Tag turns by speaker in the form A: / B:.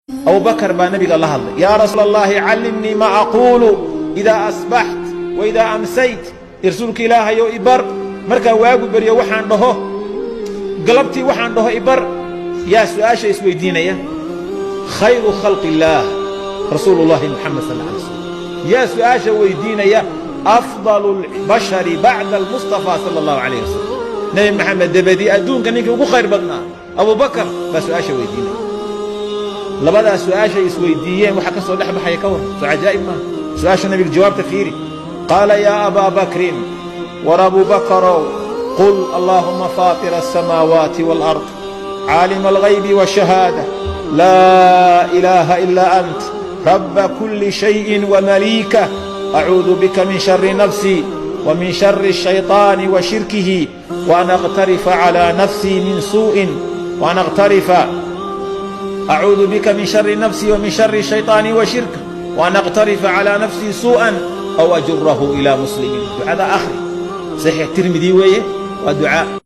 A: Abubakar baa nabiga la hadlay: "Yaa rasuul Allahi, callimnii ma aquulu idaa asbaxt wa idaa amsayt." Rasuulka Ilaahayow, ibar markaa waagu beryo waxaan dhaho, galabtii waxaan dhaho ibar. Yaa su'aasha isweydiinaya? Khayru khalqi illaah, rasuulu llahi Muxamed sal alla alay slam. Yaa su'aasha weydiinaya? Afdalu lbashari bacda almustafaa sala allahu alayh wasalam, Nebi Maxamed dabadii adduunka ninkii ugu khayr badnaa, Abubakar baa su'aasha weydiinaya. Labadaa su'aashay isweydiiyeen waxa ka soo dhex baxaya ka warran? Soo cajaa'ib maaha? Su'aasha nabiga jawaabta fiiri. Qaala: "Yaa abaa Bakrin, war Abubakarow, qul: allaahuma faatira asamaawaati waalard, caalima alghaybi waashahaada, laa ilaaha ilaa ant, rabba kulli shayin wamaliikah, acuudu bika min shari nafsii wa min shari ashayطaani wa shirkihi wa an aqtarifa calaa nafsii min suu'in wa an aqtarifa. Acuudu bika min shari nafsii wa min shari shayطaani wa shirkih wa an aqtarifa calaa nafsii suu'an aw ajurahu ilaa muslimin." Ducada akhri, Saxiix Tirmidi weeye, waa ducaa.